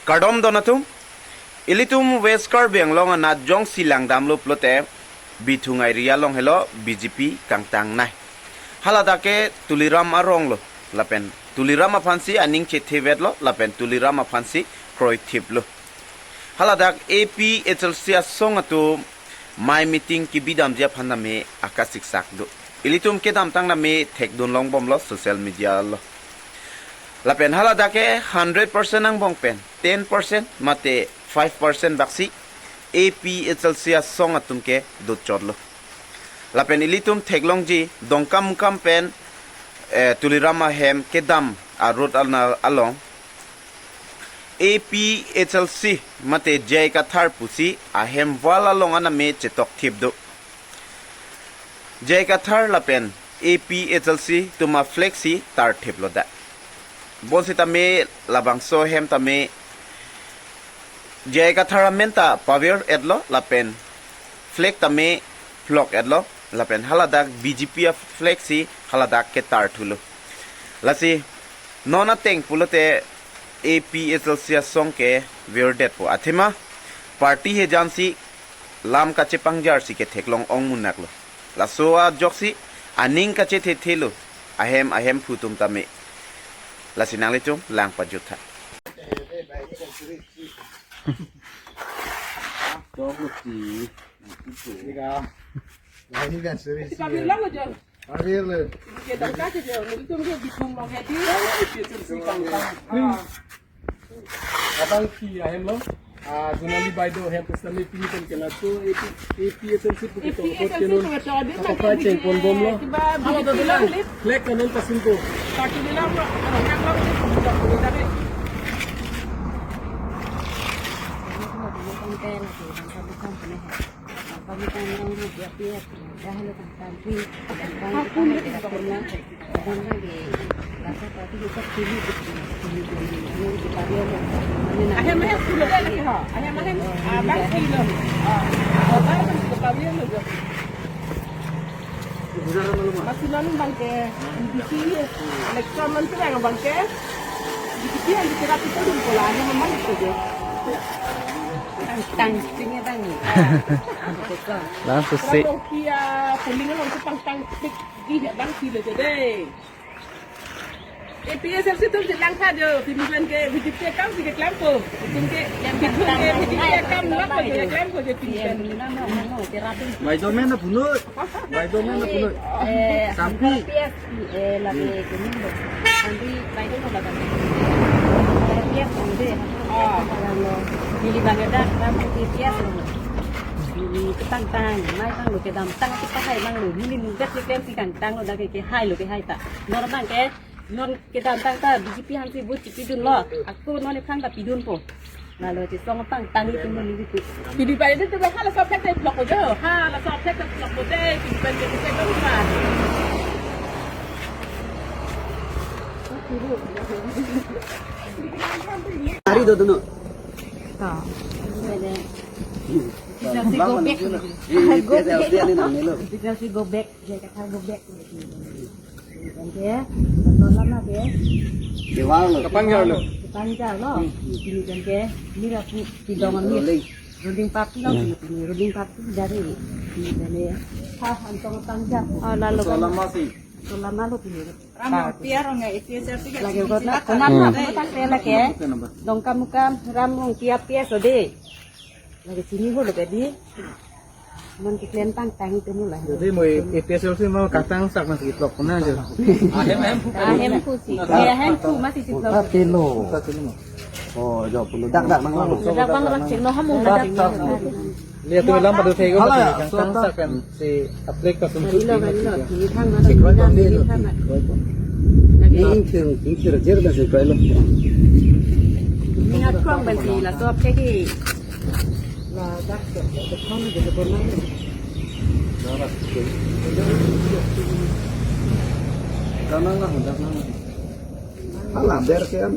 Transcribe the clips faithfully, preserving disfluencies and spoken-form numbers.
Kardom don atum, ilitum West Karbi Anglong anat jongsi langdamlo pulote Bithung area along helo B J P kangtangnei. Haladak ke Tuliram arong lo, lapen Tuliram aphansi aning chethevetlo, lapen Tuliram aphansi kroithiplo. Haladak A P H L C asong atum mei meeting kebidamji aphan tame akasiksak do. Ilitum kedamtang tame thekdun longbomlo social media lo. Lapen haladak ke hundred percent angbong pen ten percent mate five percent baksi A P H L C asong atum ke dotchotlo. Lapen ilitum theklongji Dongkamukam pen, eh, Tuliram ahem kedam a-road ana along A P H L C mate J I Kathar pusi ahem wall along aname chetokthip do. J I Kathar lapen A P H L C atum a-flag si tarthiplo da. Bonsitame labangso ahem tame J I Kathar amen ta paver-etlo lapen flag tame phlok-etlo lapen haladak B J P a-flag si haladak ketarthulo. Lasi non ateng pulote A P H L C asong ke virdetpo. Athema party hejansi lam kachepangjarsi ketheklong ong munak lo. Laso ajoksi aning kachethethe lo ahem ahemphu atum tame. Lasi nanglitum lang pajut tha. Ika, ini kan serius. Ika bilang aja. Akhir le. Kita kasih dia, itu dia di rumah dia. Kalau itu sih kangkang. Ah. Abang si ahem lo, ah, Jonali Baideo ahem pusitame pini pen ke laso A P, A P H L C pu ketok A P H L C apot ke non, punya tadi apa nanti pa di, chengponbomlo. Coba haladak bilang, bilang, flag kanon pasunpo. Satu bilang, orang yang bilang, bukan, bukan, bukan. Ahem ahem pulo dei lake ha. Ahem ahem, ah, bang pulo. Ah, bang pulo pavilion lo. Masi non abang ke, M D C election non tu abang ke. Di kiti yang dikira kita dum pola, ahem ahem itu je. Tang, tang, tingnya tang. Langsung si. Kalau kia, polling langsung pangtang, tik, di abang pulo je dei. A P H L C atum chelang tha jo, pini pen ke B J P akam si keklempo. Itum ke, itum ke B J P akam lo ko je keklempo je pini pen. Baideo amen na punoi. Baideo amen na punoi. Eh, sampi. P S, eh, lagi kuning lo. Sampi baideo lo lagi. P S ong dei. Ah. Neli bang dak, sampi P S lo. Neli ketangtang, mei tanglo kedamtang kita hai tanglo. Neli nungket keklem si kangtanglo dak ke hai lo ke hai ta. Non abang ke, non kedamtang ta B J P aphansi vote chipidunlo. Ako non aphan ta pidunpo. Lalo chesong pangtang itum neli tu. Pidi pai itu tu hala sob kata blok aja. Hala sob kata blok aja. Pidi pai itu tu hala. Hari do dunu. Ta. Bisa si go back. Go back. Bisa si go back. J I Kathar go back. Tangke, tola ma ke. Kepang jar lo. Kepang jar lo. Hmm. Ini tangke, ini lapu pidong ami. Ruling. Ruling party lo, hmm, ini ruling party dari. Ini dari. Ha, antong tangja. Oh, lalu. Selama sih. Selama lo ini. Ramo, piar nggak itu, saya sih lagi nggak kota, sih. Kota, hmm, kota tangke lagi. Dongkamukam, Ramo, piar piar so deh. Lagi sini ho lo jadi. Mon keklem pangtang itu mula. Jadi mo A P H L C mo kangtang sak mas itlok na jo. Ahem ahem pusi. Ya ahem pu masih itlok. Tapi lo. Oh, jo pulo. Dak dak nang lang. Dak bang rak cek lo hamu na dak. Lihat tu lam pada saya. Hala, kangtang sak kan si aplik ka sum. Tadi lo, tadi lo. Ini thang na. Ini thang na. Ini ingkir, ingkir jer na si kai lo. Ini ngat kong ban si la sop ke ki. Hala, ber ke am.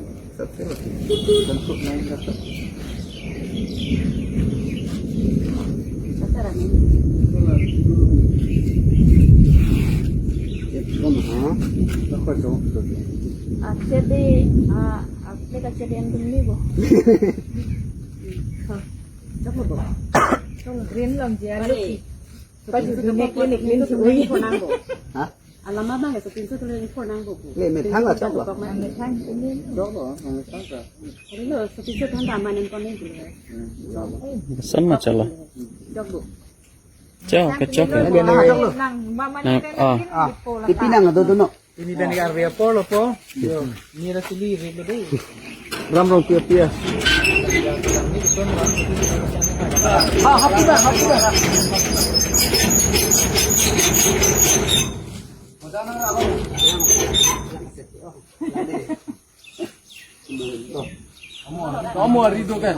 Ache de, ah, ah, Mereka jadi yang demi, Bu. Choklo, Bu. Choklo, green long dia. Pajutune clinic ni, pintu uli. Pintu nangbo. Ha? Alama bang, so pintu tulen info nangbo, Bu. Le, methang la choklo. Methang ini. Choklo, methang ka. Ari lo, so pintu thanda manen konen dulu. Hmm, choklo. Pesan ma choklo. Chok, Bu. Chok, chok. Nang, nang, nang, mama nang, nang, ah. Ah, tipi nang do do no. Ini dan R V apor lo po. Yo, ini ra sili ri lo dei. Ram rong pia pia. Ha, happy ba, happy ba. Kamu hari itu kan?